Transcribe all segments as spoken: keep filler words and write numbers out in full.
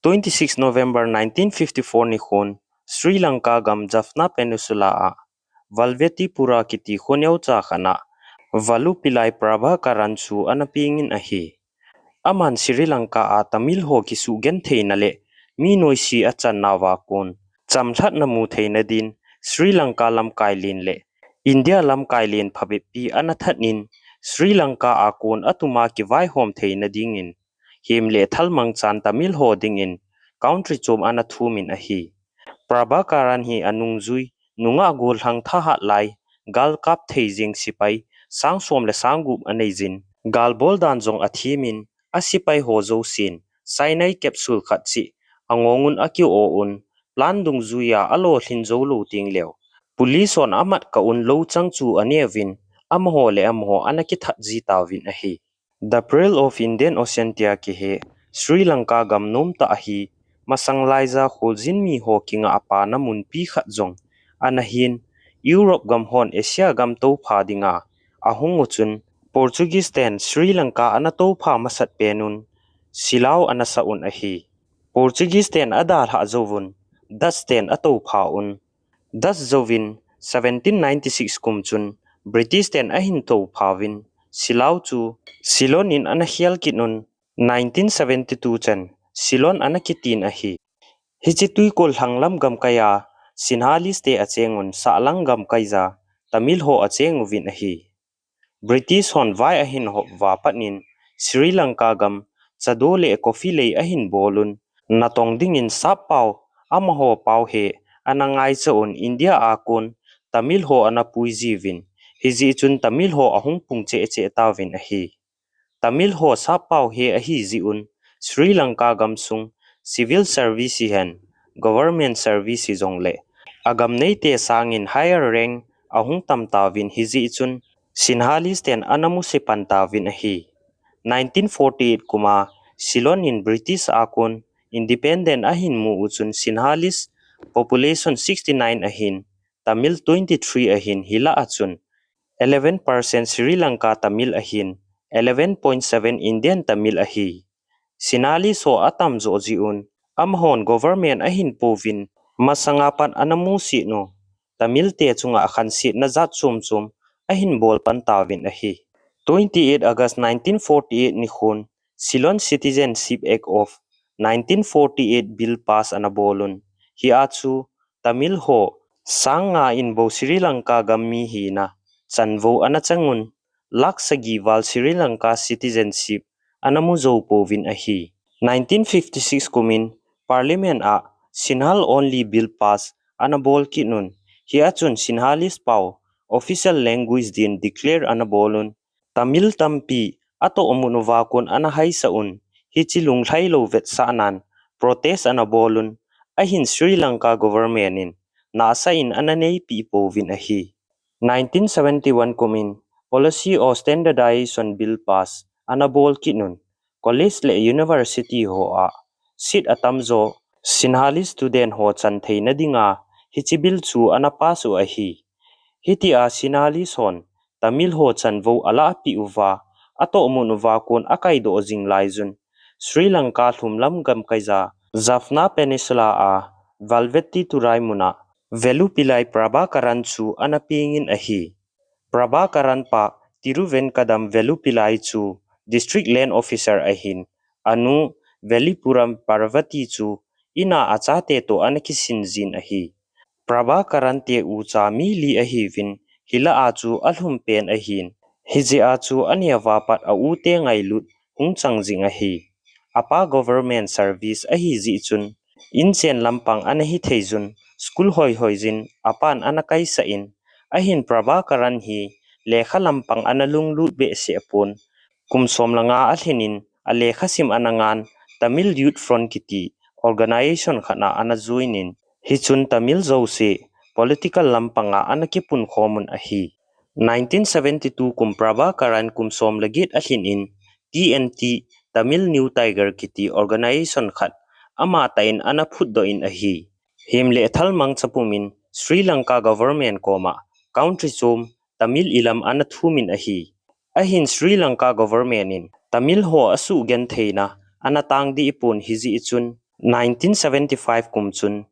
twenty-six November nineteen fifty-four nikhon Sri Lanka gam Jaffna Peninsula a Valvetipura kiti khoneocha khat a Vallupillai Prabhakaran chu ana pengin ahi. Aman Sri Lanka a Tamil ho kisugentheina le mi noise achanna uva kon chamlhatna mutheina din Sri Lanka lamkai len le India lamkai len phabep pi ana thatnin Sri Lanka a kon atuma kivaihom theina dingin hem le thal mangchan Tamil ho dingin country chom ana thumin ahi. Prabhakaran hi anungjui nungah gollhang thahat lai gal kap thei jing sepai sang som le sang gup aneijin, gal bol dan jong athemin, asepai ho jousen cyanide capsule khat cheh angongun akio-o un, plant dungjuia alolhin jou lou tengleh police hon amat kah un lou chang chu aneuvin, amaho le amaho ana kithat jitauvin ahi. The Pearl of Indian Ocean tia kihe Sri Lanka gam nomtah ahi, masang laija kholjin mi ho kingah apana munpi khat jong ana hin, Europe gam hon Asia gam toupha dinga ahung uchun Portuguese ten Sri Lanka ana toupha masat penun Silao ana sah un ahi. Portuguese ten adalhah jouvun Dutch ten atoupha un, Dutch jouvin seventeen ninety-six kum chun British ten ahin touphauvin Silao chu Ceylon in ana khel kit un, nineteen seventy-two chan Ceylon ana kitin ahi. Hiche twikol lhanglam gamkaia Sinhalese te achengun sahlang gamkaija Tamil ho achenguvin ahi. British hon vai ahin hop uva patnin Sri Lanka gam chado le coffee lei ahin bolun, natong dingin sap pao, amaho pao he ana ngaicha un India a kon Tamil ho ana puijiuvin, hijeh chun Tamil ho ahung pung cheh cheh tauvin ahi. Tamil ho sap pao he ahijeh un Sri Lanka gamsung civil service hihen government service hijongle agam neite sangin higher rank ahung tam tauvin, hijeh chun Sinhalese ten ana musit pan tauvin ahi. Nineteen forty-eight kuma Ceylon in British a kon independent ahin mu uchun Sinhalese population sixty-nine ahin, Tamil twenty-three ahin, hilah achun eleven percent Sri Lanka Tamil ahin, eleven point seven Indian Tamil ahi. Sinhalese ho atamjo jeh un amahon government ahin pouvin, masanga pat ana musit u Tamil te chunga khansetna jat chom chom ahin bol pan tauvin ahi. Twenty-eight August nineteen forty-eight nikhon Ceylon Citizenship Act of nineteen forty-eight Bill pass ana bolun, hia chu Tamil ho sang nga in bou Sri Lanka gam mi hina chanvou ana changun, lakh sagi val Sri Lanka citizenship ana mu jou pouvin ahi. Nineteen fifty-six kumin Parliament a Sinhala only Bill pass ana bol kit un, hia chun Sinhalese pao official language din declare ana bolun, Tamil tampi atohmun uva kon ana haisah un, hiche lunglhailou vetsahnan protest ana bolun, ahin Sri Lanka government in nasa in ana neipi pouvin ahi. Nineteen seventy-one kumin Policy of Standardization Bill pass ana bol kit un, college le university hoa seat atamjo Sinhalese student ho chan theina dinga hiche bill chu ana pass u ahi. Hitia Sinhalese hon Tamil ho chanvou alahpeh uva, atohmun uva kon akaidoh jing laiyun, Sri Lanka lhumlam gamkaija Jaffna Peninsula a Valvetitturai muna Vallupillai Prabhakaran chu ana pengin ahi. Prabhakaran pa Tiruvenkadam Vallupillai chu District Land Officer ahin, anu Vallippuram Parvati chu ina achate toh ana kisinjin ahi. Prabhakaran te ucha mi li ahiuvin, hilah a chu alhumpen ahin, hijeh a chu aneo a pat a u te ngailut hung chang jing ahi. Apa government service ahijeh chun, inchen lampang ana hithei jun, school hoihoi jin apan ana kaisah in, ahin Prabhakaran hi lekha lampang ana lunglut behseh pon, kum som le nga alhinin alekha sim ana ngan Tamil Youth Front kiti organization khat a ana join in, hichun Tamil jouse political lampanga ana kipunkhom un ahi. Nineteen seventy-two kum Prabhakaran kum som le get alhin in T N T, Tamil New Tiger kiti organization khat amatah in ana phutdoh in ahi. Hem le thal mangcha pumin Sri Lanka government koma country chom Tamil Eelam ana thumin ahi. Ahin Sri Lanka government in Tamil ho asuhgentheina ana tangdeh pon hijeh chun Nineteen seventy-five kum chun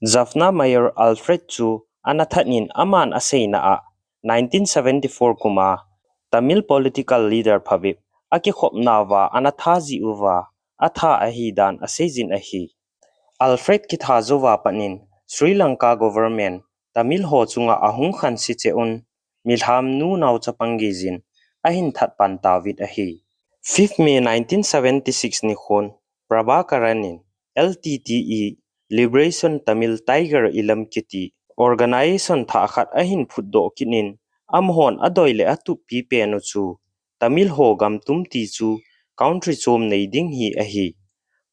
Jaffna Mayor Alfred chu ana that in aman aseina a nineteen seventy-four kum a Tamil political leader phabep akikhopna uva ana that jeh uva athat ahi dan aseijin ahi. Alfred kithat jouva pat in Sri Lanka government Tamil ho chunga ahung khanse cheh un milham nu nao chapang geijin ahin that pan tauvin ahi. Fifth May nineteen seventy-six nikhon Prabhakaran in L T T E, Liberation Tamil Tiger Elam kiti organization thah khat ahin phutdoh kit in, amahon adei le atup pipen u chu Tamil ho gam tum ti chu country chom nei ding hi ahi.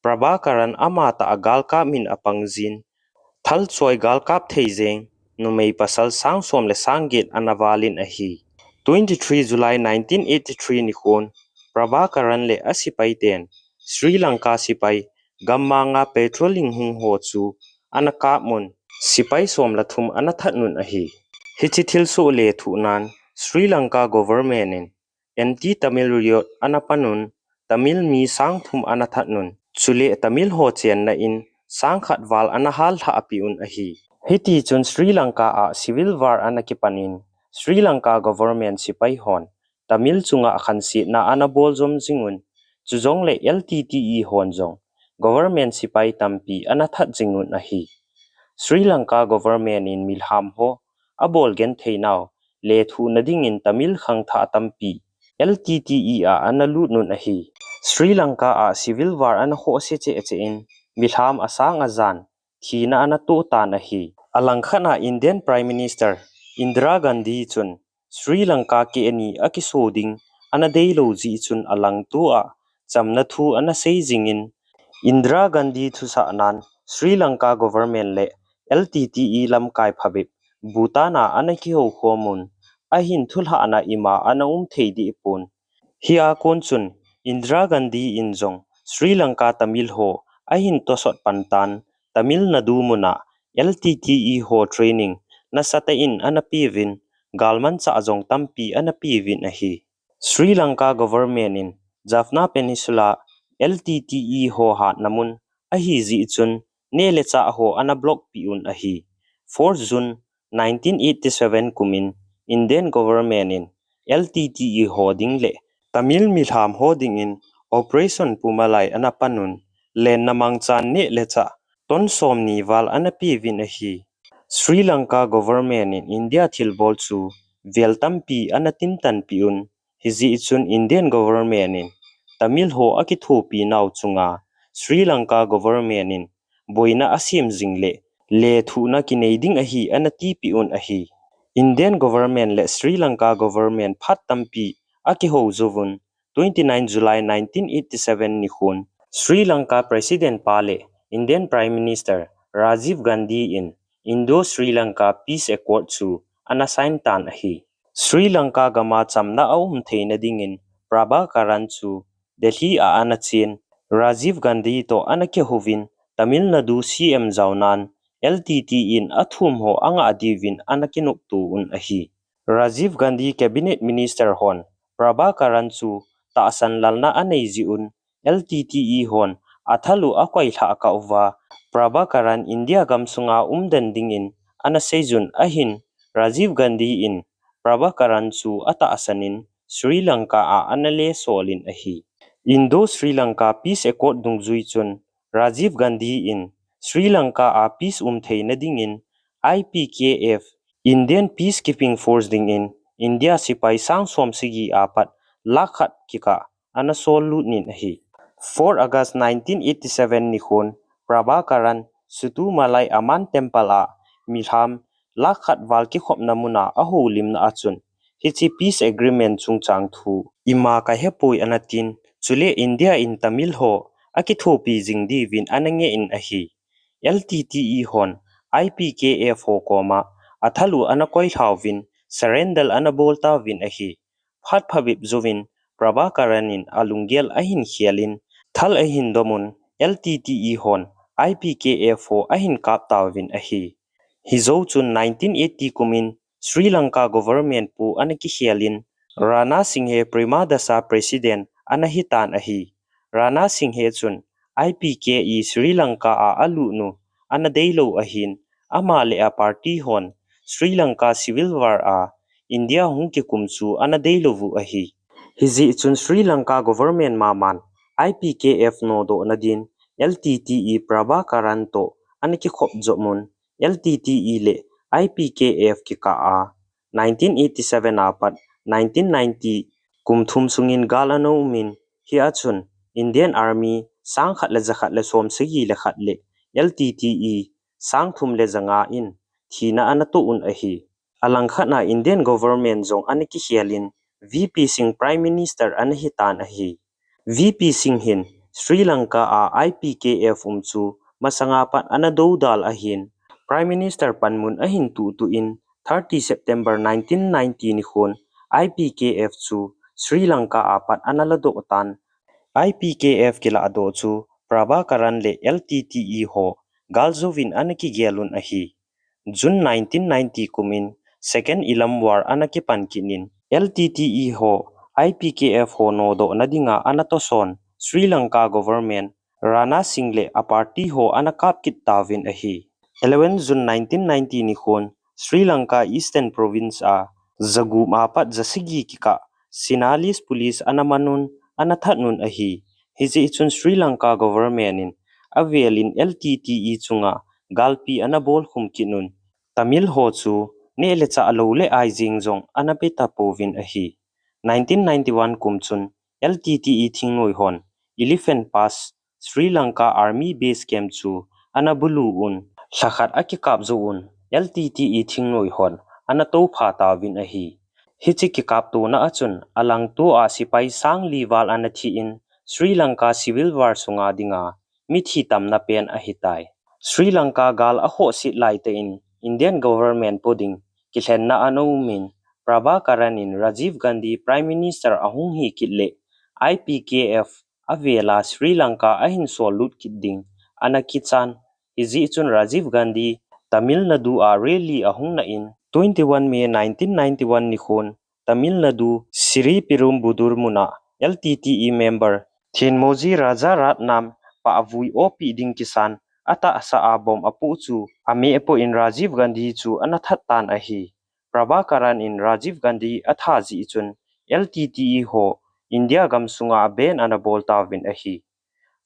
Prabhakaran amatah a galkap in apang jin, thalchoi galkap thei jeng, numei pasal sang som le sang get ana val in ahi. Twenty-three July nineteen eighty-three nikhon Prabhakaran le asepai ten Sri Lanka sepai gammang a patrolling hung ho chu ana kap un, sepai som le thum ana that un ahi. Hiche thilsoh lethuhnan Sri Lanka government in anti-Tamil riot ana pan un, Tamil mi sang thum ana that un, chule Tamil ho chenna in sang khat val ana hal lhah peh un ahi. Hiti chun Sri Lanka a civil war ana kipan in, Sri Lanka government sepai hon Tamil chunga khansetna ana bol jom jing un, chujongle L T T E hon jong government sepai tampi ana that jing un ahi. Sri Lanka government in milham ho abol genthei nau lethuhna dingin Tamil khangthah tampi L T T E a ana lut un ahi. Sri Lanka a civil war ana khoh se cheh cheh in milham asang ajan thina ana toh tan ahi. Alangkhat a Indian Prime Minister Indira Gandhi chun Sri Lanka keh ni akiso ding ana deilou jeh chun alangto a chamna thu ana sei jing in, Indira Gandhi thusah nan Sri Lanka government le L T T E lamkai phabep Bhutan a ana kihoukhom un, ahin thulhahna ima ana um thei deh pon. Hia kon chun Indira Gandhi in jong Sri Lanka Tamil ho ahin tosot pan tan, Tamil Nadu mun a L T T E ho training nasatah in ana peuvin, galmanchah jong tampi ana peuvin ahi. Sri Lanka government in Jaffna Peninsula L T T E ho hatna mun ahi jeh chun neh le chah ho ana block peh un ahi. Fourth June nineteen eighty-seven kum in Indian government in L T T E ho ding le Tamil milham ho dingin Operation Poomalai ana pan un, lenna mangchan neh le chah ton somni val ana peuvin ahi. Sri Lanka government in India thilbol chu vel tampi ana tintan peh un, hijeh chun Indian government in Tamil ho akithopi nau chunga Sri Lanka government in boina asem jing le lethuhna kinei ding ahi ana tipeh un ahi. Indian government le Sri Lanka government phat tampi akihou jouvun, twenty-nine July nineteen eighty-seven nikhon Sri Lanka President pa le Indian Prime Minister Rajiv Gandhi in Indo-Sri Lanka Peace Accord chu ana sign tan ahi. Sri Lanka gam a chamna aum theina dingin Prabhakaran chu Delhi a ana chen, Rajiv Gandhi toh ana kihouvin, Tamil Nadu C M jaonan L T T E in athum ho angah diuvin ana kinopto un ahi. Rajiv Gandhi Cabinet Minister hon Prabhakaran chu tahsan lalna anei jeh un, L T T E hon athal u akoilhah kah uva, Prabhakaran India gam sunga umden dingin ana seijun ahin, Rajiv Gandhi in Prabhakaran chu atahsan in Sri Lanka a ana lesol in ahi. Indo-Sri Lanka Peace Accord dungjui chun Rajiv Gandhi in Sri Lanka a peace um theina dingin I P K F, Indian Peacekeeping Force dingin India sepai sang som sagi apat lakh khat kikah ana sol lut in ahi. Four August nineteen eighty-seven nikhon Prabhakaran Sethumalai Amman Temple a milham lakh khat val kikhopna mun a ahoulimna a chun, hiche peace agreement chungchang thu ima kahepoi ana tin, chule India in Tamil ho akithopi jing diuvin ana ngeh in ahi. L T T E hon I P K F ho koma athal u ana koilhauvin, surrender ana bol tauvin ahi. Phat phabep jouvin Prabhakaran in alunggel ahin khel in, thal ahin dom un, L T T E hon I P K F ho ahin kap tauvin ahi. Hijou chun nineteen eighty kum in Sri Lanka government pu ana kikhel in, Rana Singhe Premadasa President ana hitan ahi. Rana Singhe chun I P K E Sri Lanka a alut u ana deilou ahin, ama le a party hon Sri Lanka Civil War a India hung kikum chu ana deilou u ahi. Hijeh chun Sri Lanka government maman I P K F nodohna din L T T E Prabhakaran toh ana kikhop jop un, L T T E le I P K F kikah a nineteen eighty-seven apat nineteen ninety kum thum sungin gal ana um in, hia chun Indian Army sang khat le ja khat le som sagi le khat le L T T E sang thum le ja nga in thina ana toh un ahi. Alangkhat a Indian government jong ana kikhel in V P Singh Prime Minister ana hitan ahi. V P Singh hin Sri Lanka a I P K F um chu masanga pat ana dodal ahin, Prime Minister panmun ahin tuh tuh in thirty September nineteen ninety nikhon I P K F chu Sri Lanka apat ana ladoh tan. I P K F kiladoh chu Prabhakaran le L T T E ho gal jouvin ana kigel un ahi. June nineteen ninety kumin Second Ilam War ana kipan kit in, L T T E ho I P K F ho nodohna dinga ana toson Sri Lanka government Rana Singh le a party ho ana kap kit tauvin ahi. Eleven June nineteen ninety nikhon Sri Lanka Eastern Province a jagup apat jasagi kikah Sinhalese police ana man un ana that un ahi. Hijeh chun Sri Lanka government in avel in L T T E chunga galpi ana bolkhum kit un, Tamil ho chu neh le chah lou le ai jing jong ana pe tapouvin ahi. Nineteen ninety-one kum chun L T T E thingnoi hon Elephant Pass Sri Lanka Army Base Camp chu ana bulu un, lhakhat akikap jou un, L T T E thingnoi hon ana toupha tauvin ahi. Hiche kikaptona a chun alangto a sepai sang li val ana thi in, Sri Lanka Civil War sunga dinga mithi tamna pen ahitai. Sri Lanka gal akhohset laitah in Indian government po ding kilhenna ana um in, Prabhakaran in Rajiv Gandhi Prime Minister ahung hi kit le I P K F avela Sri Lanka ahin sol lut kit ding ana kichan. Hijeh chun Rajiv Gandhi Tamil Nadu a rally ahung na in, twenty-one May nineteen ninety-one nikhon Tamil Nadu Sriperumbudur muna L T T E member Thenmozhi Rajaratnam pah avui opi ding kisan atahsa a bomb apoh chu ameh apoh in Rajiv Gandhi chu ana that tan ahi. Prabhakaran in Rajiv Gandhi atha jeh chun L T T E ho India gam sunga a ban ana bol tauvin ahi.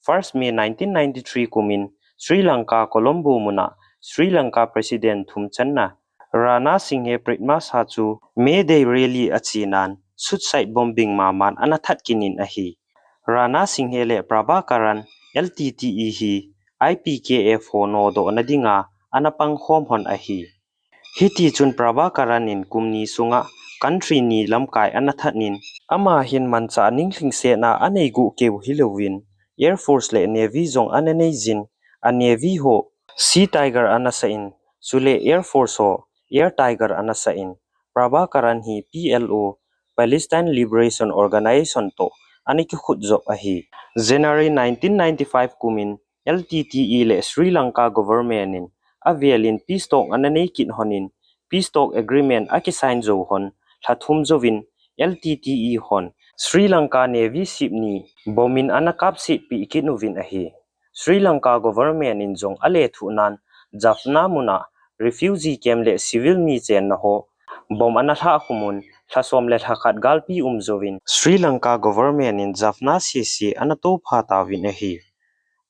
First May nineteen ninety-three kumin Sri Lanka Colombo muna Sri Lanka President thum channa Rana Singhe Premadasa chu May Day rally achenan suicide bombing maman ana that kit in ahi. Rana Singhe le Prabhakaran L T T E hi I P K F ho nodohna dinga ana pangkhom hon ahi. Hiti chun Prabhakaran in kum ni sunga country ni lamkai ana that in, ama hin manchah ning lhingsetna anei gu keu hilouvin, Air Force le Navy jong ana nei jin, a Navy ho Sea Tiger ana sa in, chule Air Force ho Air Tiger ana sa in, Prabhakaran hi P L O, Palestine Liberation Organization toh ana kikhut jop ahi. January nineteen ninety-five kumin L T T E le Sri Lanka government in avel in peace talk ana nei kit hon in, peace talk agreement akisign jou hon lha thum jouvin L T T E hon Sri Lanka Navy ship ni bomb in ana kapsetpi kit uvin ahi. Sri Lanka government in jong alethuh nan Jaffna muna refugee camp le civil mi chenna ho bomb ana lhah khum un, lha som le lha khat galpi um jouvin Sri Lanka government in Jaffna sese ana toupha tauvin ahi.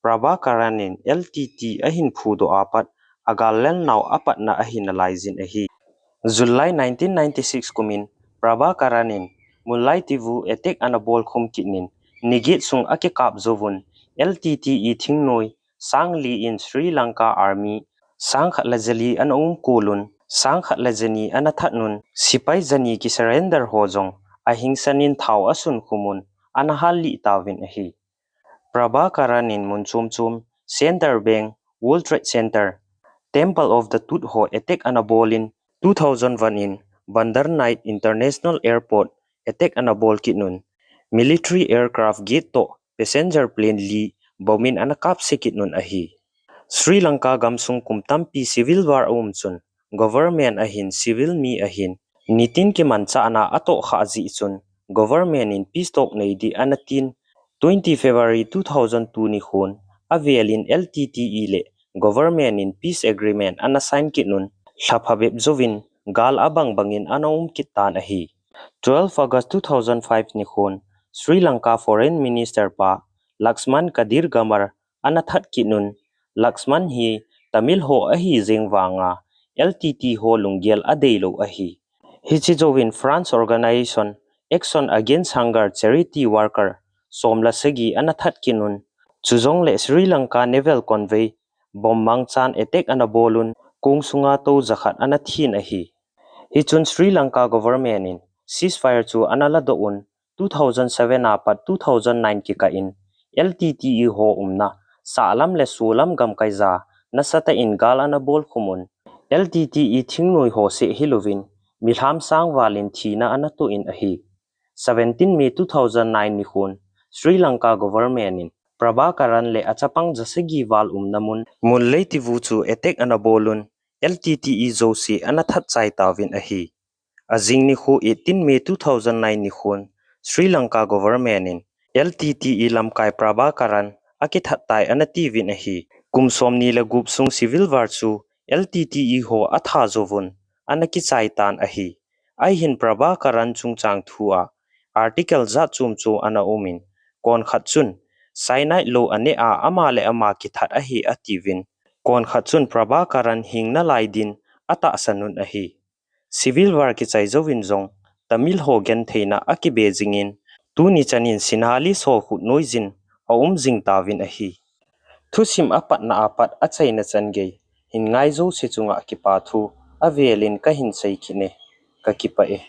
Prabhakaran in L T T ahin phudoh apat agal lel nau apatna ahi nalai jin ahi. July nineteen ninety-six kumin Prabhakaran in Mullaitivu attack ana bolkhum kit in, ni get sung akikap jouvun, L T T E thingnoi sang li in Sri Lanka Army sang khat le jali ana umkol un, sang khat le jani ana that un, sepai jani kisurrender ho jong ahingsan in thao asun khum un, ana hallih tauvin ahi. Prabhakaran in mun chom chom, Central Bank, World Trade Center, Temple of the Tooth ho attack ana bol in, two thousand one in Bandar Naik International Airport attack ana bol kit un, military aircraft get toh passenger plane li bomb in ana kapse kit un ahi. Sri Lanka gamsung kum tampi civil war aum chun, government ahin civil mi ahin nitin kimanchahna atoh khah jeh chun, government in peace talk nei ding ana tin, twenty February two thousand two nikhon avelin L T T E le government in peace agreement ana sign kit un, lha phabep jouvin gal abang bangin ana um kit tan ahi. Twelve August two thousand five nikhon Sri Lanka Foreign Minister pa Laxman Kadirgamar ana that kit un, Laxman hi Tamil ho ahi jeng vanga L T T ho lunggel adeilou ahi. Hiche jouvin France organization Action Against Hunger charity worker som le sagi ana that kit un, chujongle Sri Lanka naval convoy bomb mangchan attack ana bol un, kong sunga tou jakhat ana thin ahi. Hichun Sri Lanka government in ceasefire chu ana ladoh un, two thousand seven apat two thousand nine kikah in L T T E ho umna sahlam le solam gamkai ja nasatah in gal ana bolkhum un, L T T E thingnoi ho seh hilouvin milham sang valin thina ana toh in ahi. Seventeen May two thousand nine nikhon Sri Lanka government in Prabhakaran le achapang jasagi val umna mun Mullaitivu chu attack ana bol un, L T T E jouse ana that chai tauvin ahi. Ajing nikho eighteen May two thousand nine nikhon Sri Lanka government in L T T E lamkai Prabhakaran akithat tai ana tiuvin ahi. Kum somni le gup sung civil war chu L T T E ho atha jouvun ana kichai tan ahi. Ahin Prabhakaran chungchang thua article jat chom chom ana umin, konkhat chun cyanide lou aneh a ama le ama kithat ahi atiuvin, konkhat chun Prabhakaran hing nalai din atahsan un ahi. Civil war kichai jouvin jong Tamil ho gentheina akibe jingin, tuni chanin Sinhalese ho khutnoi jin aum jing tauvin ahi. Thusim apatna apat achaina chan gei hin ngai jouse chunga kipa thu avelin kahin sei kit e, kakipah e.